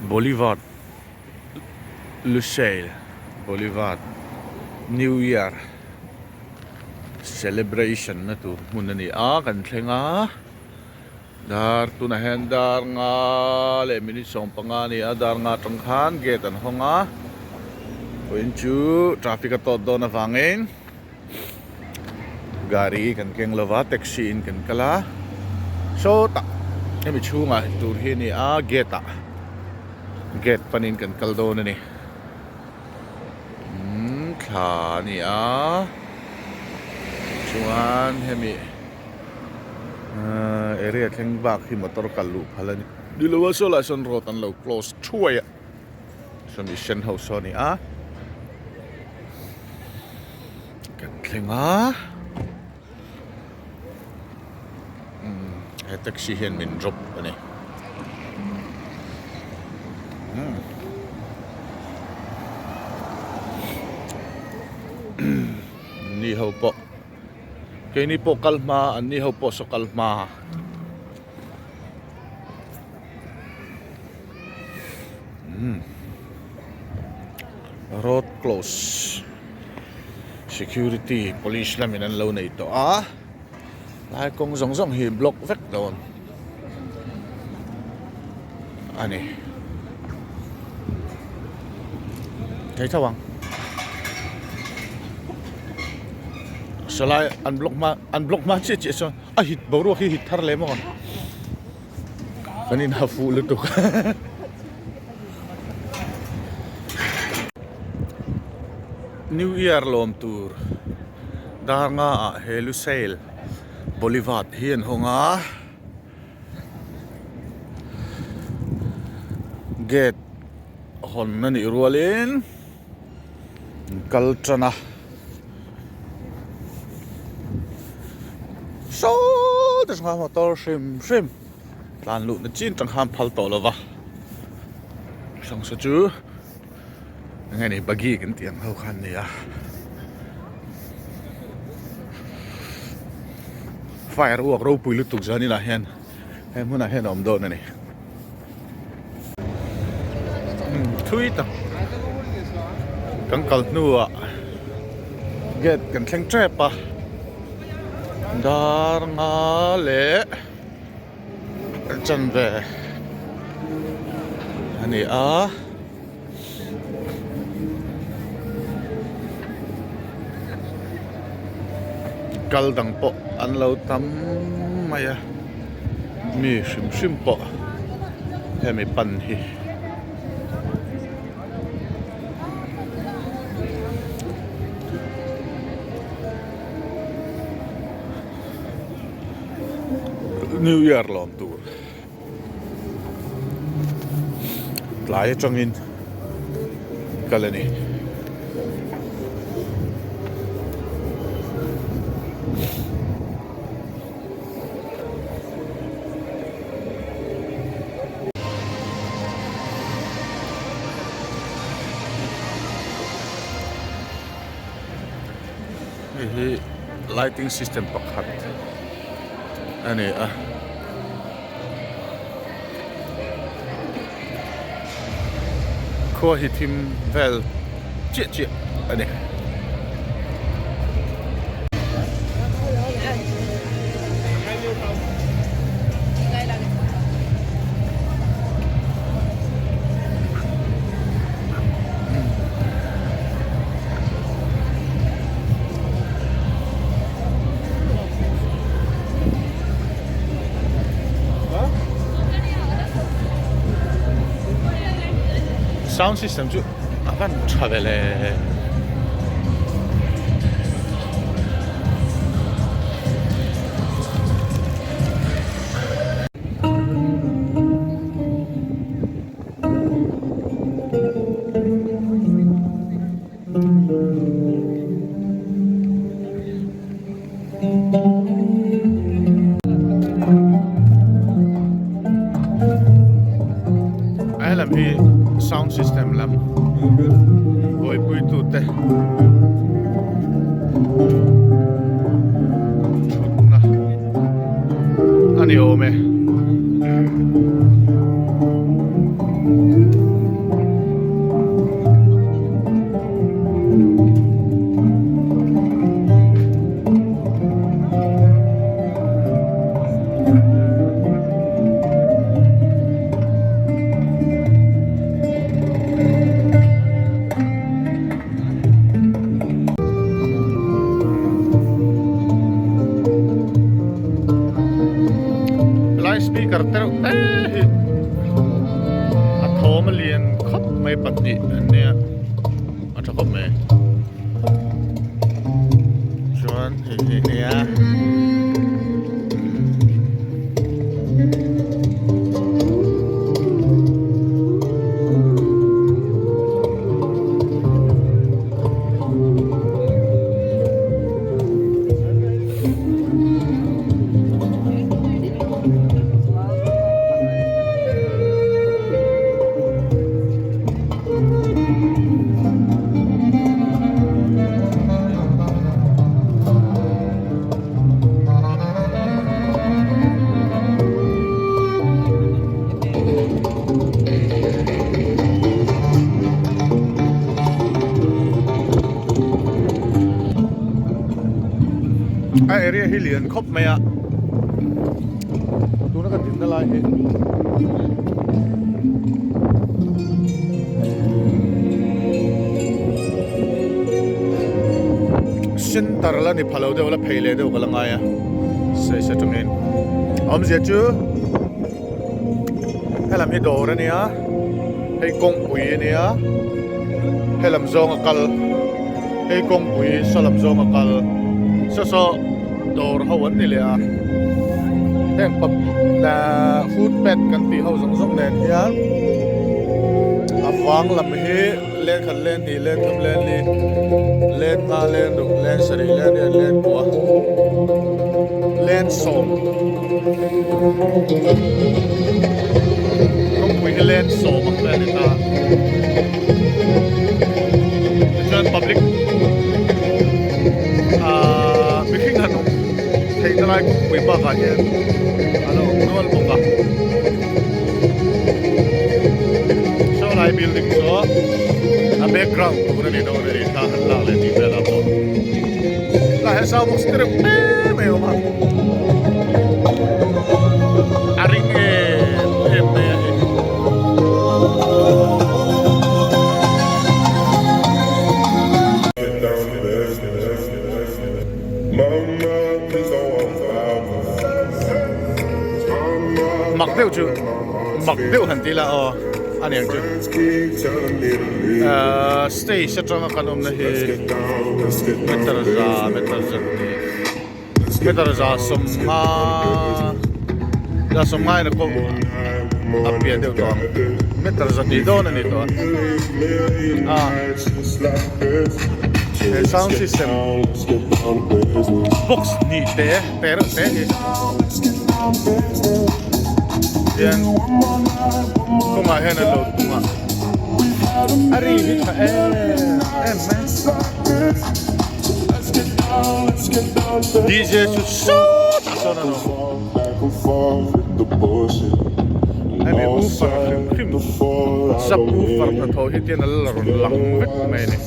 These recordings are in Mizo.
Boulevard Lusail Boulevard New Year Celebration na tur hmun a ni a kan thleng a dar tunah hian dar nga leh minute 15 a ni a dar nga atang khan gate an hawng a vawiin chu traffic a tawt dawn avangin Gari kan keng lova taxi in kan kal a sawtah hemi chhungah tur hi a ni a gate ah gate panin kan kal dawn a ni umm thla a ni a chuan hemi ahh area thleng bak hi motor kal luh phal a ni ni lo a saw lai sawn road an lo close thuai a. Sawmi sen ho saw a ni a kan thleng a umm he taxi hian min drop a ni umm ni ho pawh keini pawh kal hma an ni ho pawh saw kal hma. Road close security police lamin an lo nei tawh a lai kawng zawng zawng hi block vek dawn a ni thei tho ang sawlai an block hma an block hma chiah chiah sawn a hit boruak hi hit thar leh maw. Kan in ha fuh lutuk. New Year lawm tur dar nga ah he Lusail Boulevard hi an hawng a. Gate hawn a nih rualin an kal tan a. Saw te chungah motor hrim hrim tlan luh na chin tang khan phal tawh lova sangsa chu eng nge ni buggy kan tih ang ho khan a ni a fire uak ropui lutuk zan inah hian he hmunah hian a awm dawn a ni. Thui tak kan kal hnuah gate kan thleng tep a dar nga leh chanve a ni a. Kal dang pawh an lo tam mai a mi hrim hrim pawh hemi pan hi. New year lawm tur. Tlai atangin kal a ni. Hei hi lighting system pakhat a ni a. Khua hi thim vel chiah chiah a ni. Sound system chu a van tha ve le. A helam hi sound system lam buaipui tute thutna a ni awm e. te hi a thawm a lian khawp mai pahnih an nia a tha khawp mai chuan hei hi nia. A area hi lian khawp mai a tuna ka dinna lai hi center la ni pha lo deuh la phei leh deuh ka la ngai a sawi tangin awmzia chu. Helam hi dawr a nia hei kawngpui a nia helam zawng a kal hei kawngpui saw lam zawng a kal saw saw dawr ho an ni leh a heng pap ahh footpath kan tih ho zawng zawng nen hian a vang lam hi leng khat leng hnih leng thum leng li leng nga leng ruk leng sarih leng riat leng kua leng sawm kawngpui hi leng sawm ang vel a ni ta tichuan public ahh mihring han awm theihna lai kawngpui bakah hian a lo awm nual bawk a. Saw lai building saw a background tur a ni dawn a ni thla han lak leh tih velah pawh tah hian sound box te reuh te mai a awm a a ring em em mai a ni. Mak deuh chu mak deuh han ti ila aw a niang chu ahh stage atanga kan awmna hi meter za meter za hnih meter za sawmnga za sawmnga in a kawm a pian deuh tawh ang meter za hnih dawn a ni tawh a ah he sound system box hnih te te reuh te hi hian kawngah hian an lo tung a a ri hi tha em em mai D_J chu sawtah sawn an awm hemi woofer hrim hrim sub woofer hnathawh hi tian a la rawn lang vek mai a ni.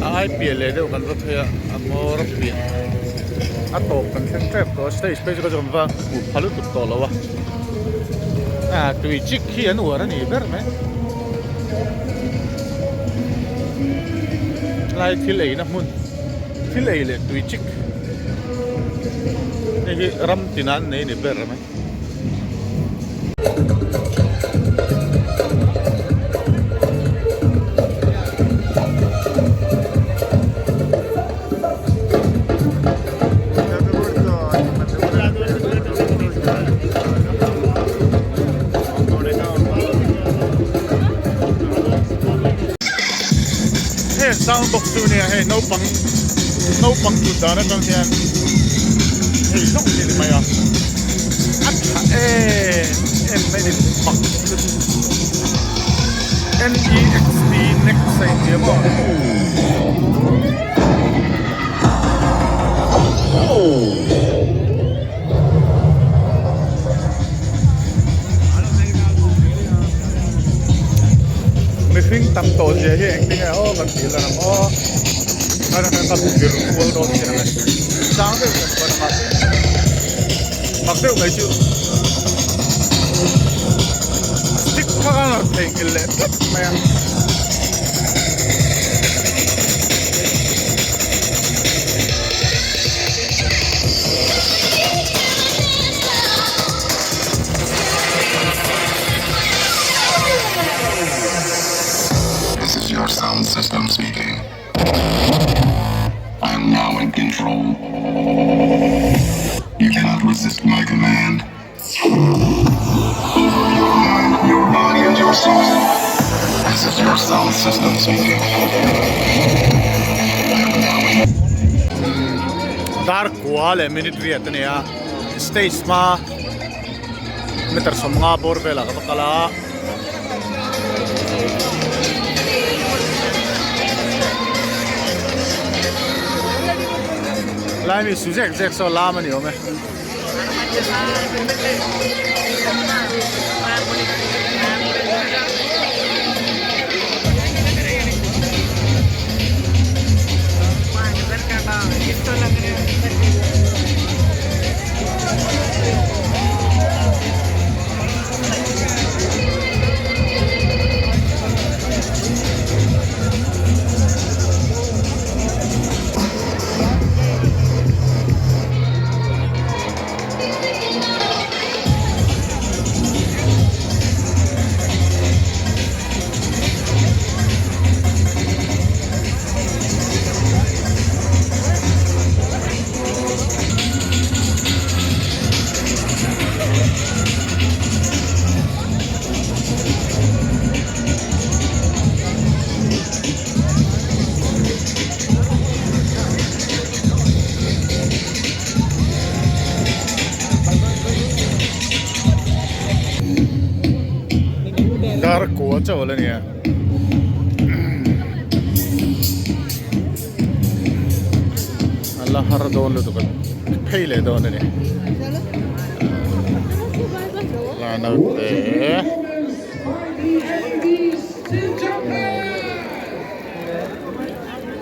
A ai piah leh deuh kan va phei a a hmawr a piah a tawp kan thleng tep tawh a stage phei chu ka zawm va hmuh pha lutuk tawh lo a ah tui chik hi an uar a ni ber mai lai thil ei na hmun thil ei leh tui chik hei hi ram tin ah an nei a ni ber mai. Heng sound box chu nia hei naupang naupang tut dan atang hian hei zawng hi a ni mai a a tha em em mai a ni mak chu N E X T next a inti a maw. Mihring tam tawh zia hi engtin nge aw kan tih lan ang aw kan han ka vir kual dawn chian ang e sang deuh kan pan ang a mak deuh mai chu stick kha a rawn theihnghilh leh tlat mai a. You cannot resist my command. Over your mind, your body, and your soul. This is your sound system speaking. Dar kua leh minute riat a ni a stage hma meter sawmnga bawr velah ka va kal a. Lai mi su zek zek saw lam a ni awm e. Dar kua chauh la nia. A la har dawn lutuk a phei leh dawn a ni. La naute.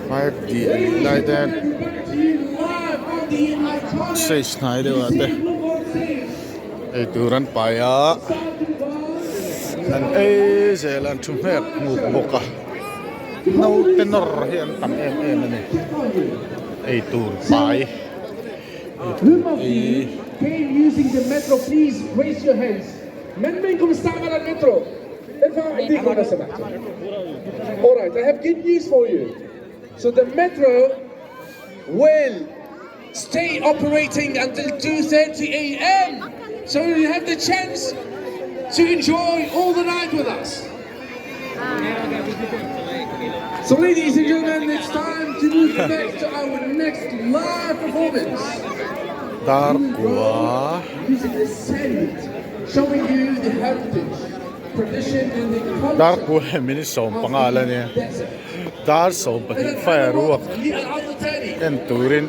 5D a nih lai te stage hnai deuh ah te eitur an pai a an ei zel a an thu hmek hmuk bawk a naute nawr hi an tam em em a ni eitur pai eitur ei. All right, I have good news for you. So the metro will stay operating until 2.30 a.m. So you have the chance to enjoy all the night with us. So ladies and gentlemen, it's time to move next to our next live performance. Dar kua. Dar kua hi minute 15 la nia. Dar 12 firework en turin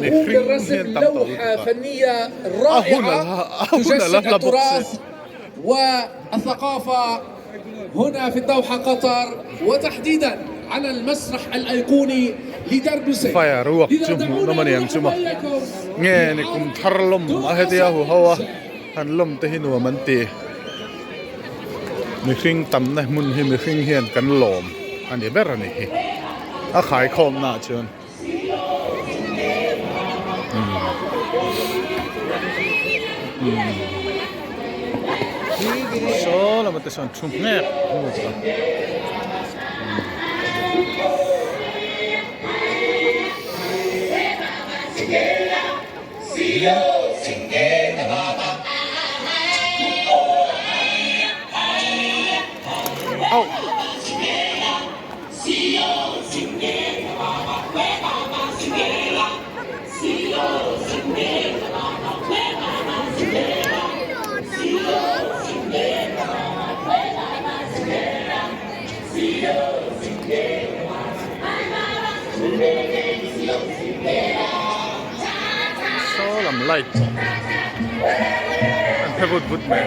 mihring hian tam tawh lutuk a, a hun a la a hun a la hla bawk si. هنا في الدوحة قطر وتحديدا على المسرح الأيقوني لدرب السيف Firework chu hmuh nawm a ni ang chu maw nge ni kum thar lawm a hetia hu ho a han lawm te hi nuam an ti mihring tamna hmun hi mihring hian kan lawm a ni ber a ni hi a khaikhawm naah chuan. Saw lamah te sawn thu hmek hmu chu Au. Saw lam light an phe vut vut mai.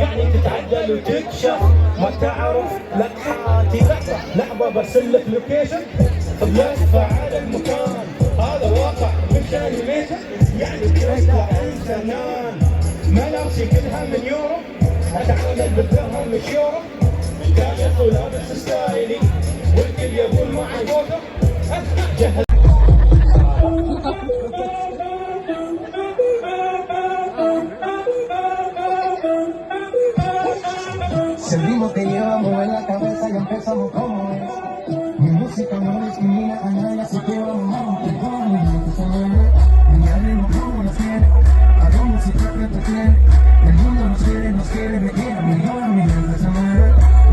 يعني تتعدل وتكشف ما تعرف لا تحاتي لحظة لحظة برسل لك لوكيشن بلفة على المكان هذا واقع مش انيميشن يعني تطلع انسانان ملابسي كلها من يورو اتعامل بالدرهم مش يورو كاشف ولابس ستايلي والكل يقول معي فوتو جهز. El ritmo que llevamos en la cabeza y empezamos como es. Mi música no discrimina a nadie, así que vamos a romper con mi gente se mueve. Mi ritmo como nos tiene, hago música que entretiene. El mundo nos quiere, me quiere, mi mi gente se mueve.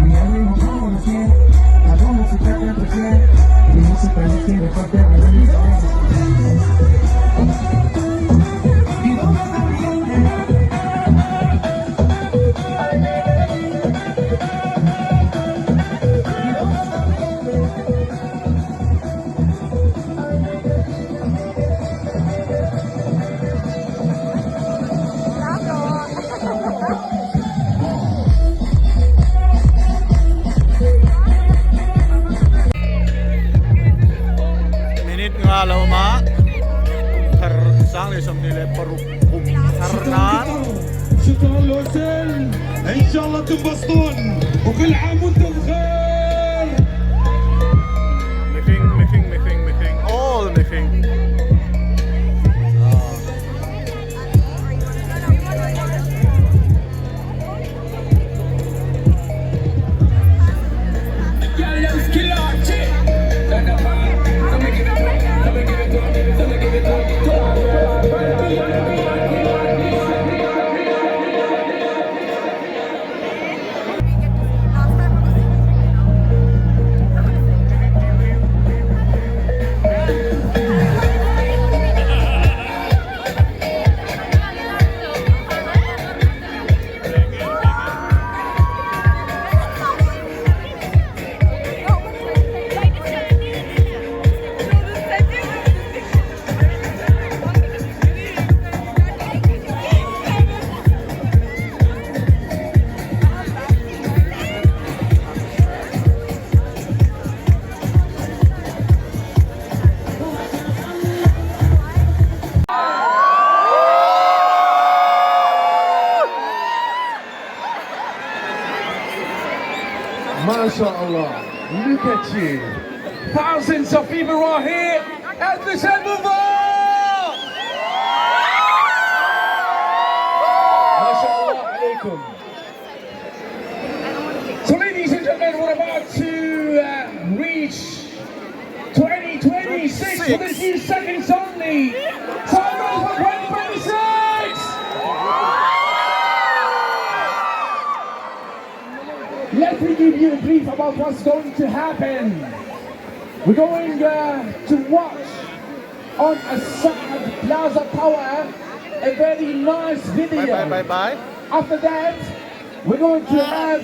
Mi ritmo como nos tiene, hago música que entretiene. Mi música nos tiene parte de mi cabeza. ¿Y dónde está mi gente? ¿Y dónde está mi gente? Minute nga lo ma kum thar sang le 26 kum thar nan. شكرا لوسيل ان شاء الله تنبسطون وكل عام وانتم بخير. Mihring mihring mihring mihring all mihring. MashaAllah, look at you. Thousands of people are here at the Boulevard! MashaAllah alaikum. So ladies and gentlemen, we're about to reach 2026 with a few seconds only. Time for 2026! Let me give you a brief about what's going to happen. We're going to watch on Assad Plaza Tower a very nice video. Bye bye bye bye. After that, we're going to have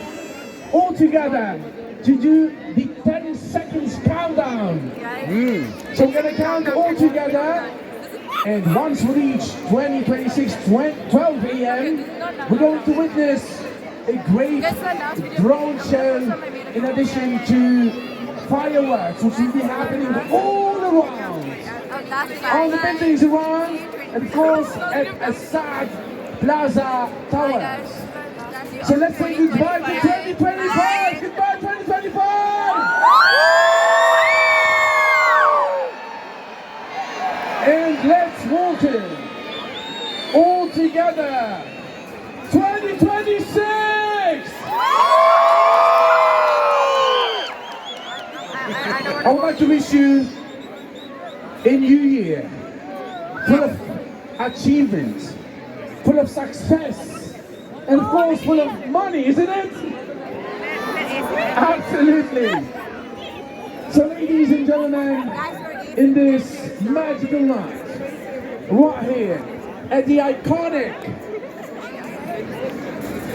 all together to do the 10 seconds countdown. So we're going to count all together. And once we reach 2026, 12 a.m., we're going to witness a great drone show in addition to fireworks, which will be happening all around. All the buildings around, and of course at Assad Plaza Towers. So let's say goodbye to 2025! Goodbye 2025! And let's walk in all together 2026! I would like to wish you a new year full of achievement, full of success, and of course full of money, isn't it? Absolutely. So ladies and gentlemen, in this magical night, right here at the iconic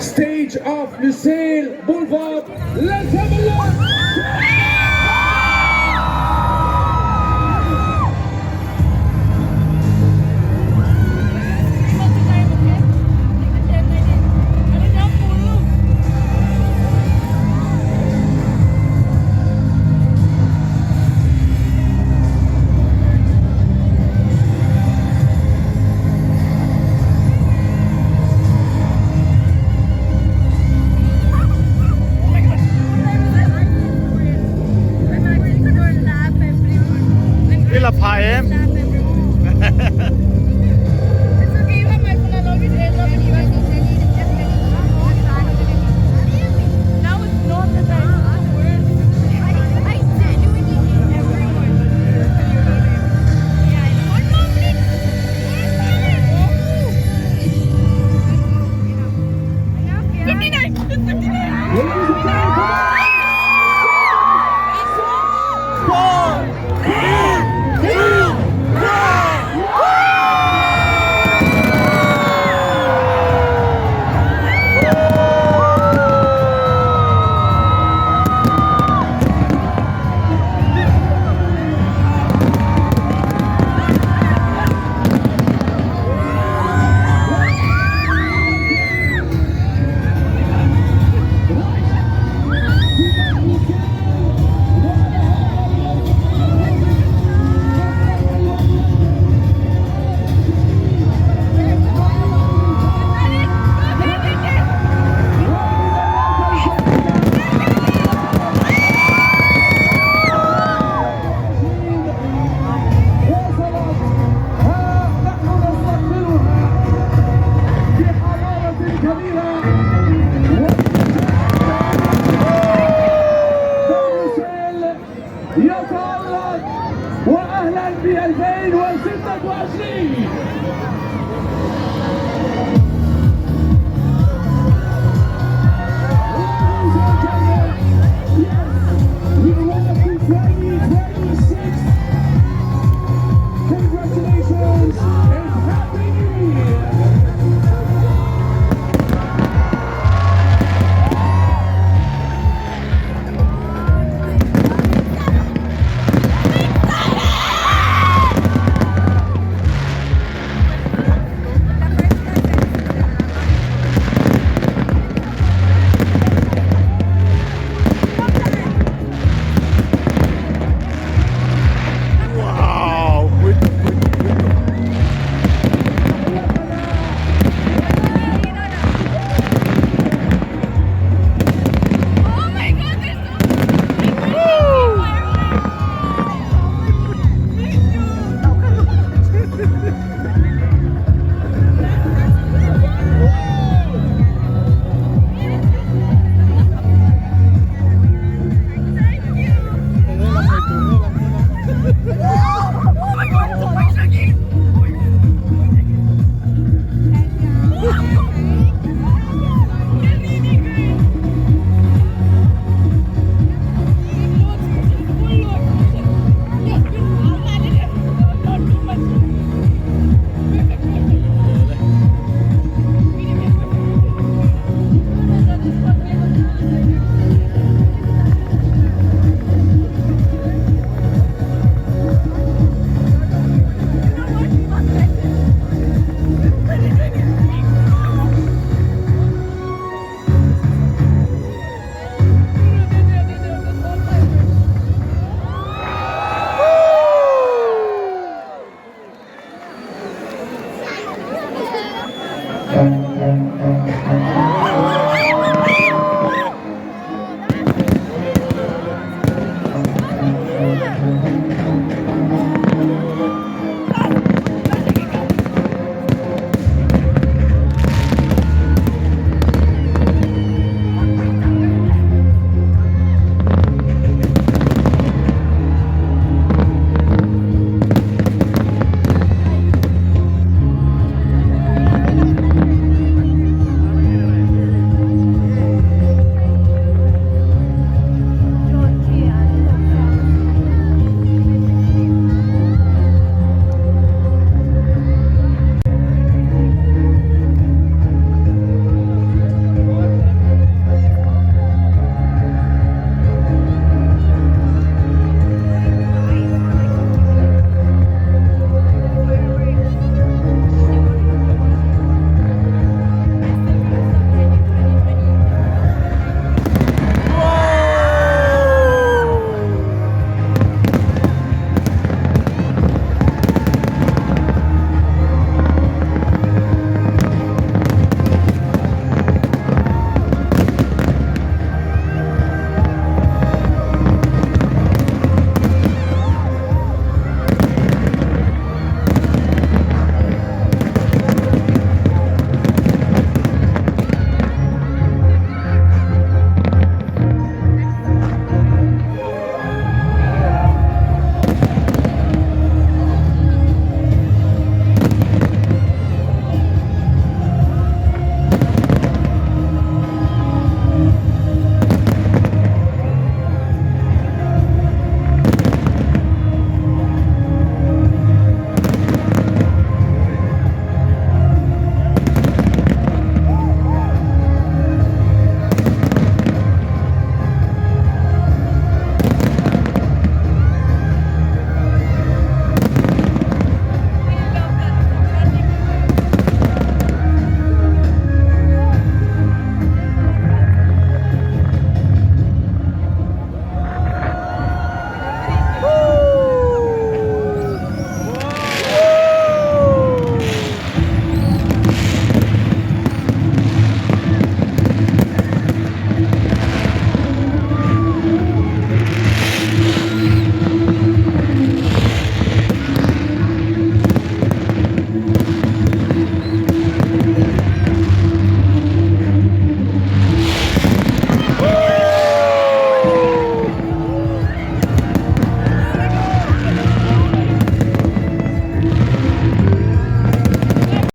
stage of Lusail Boulevard, let's have a look! phah em?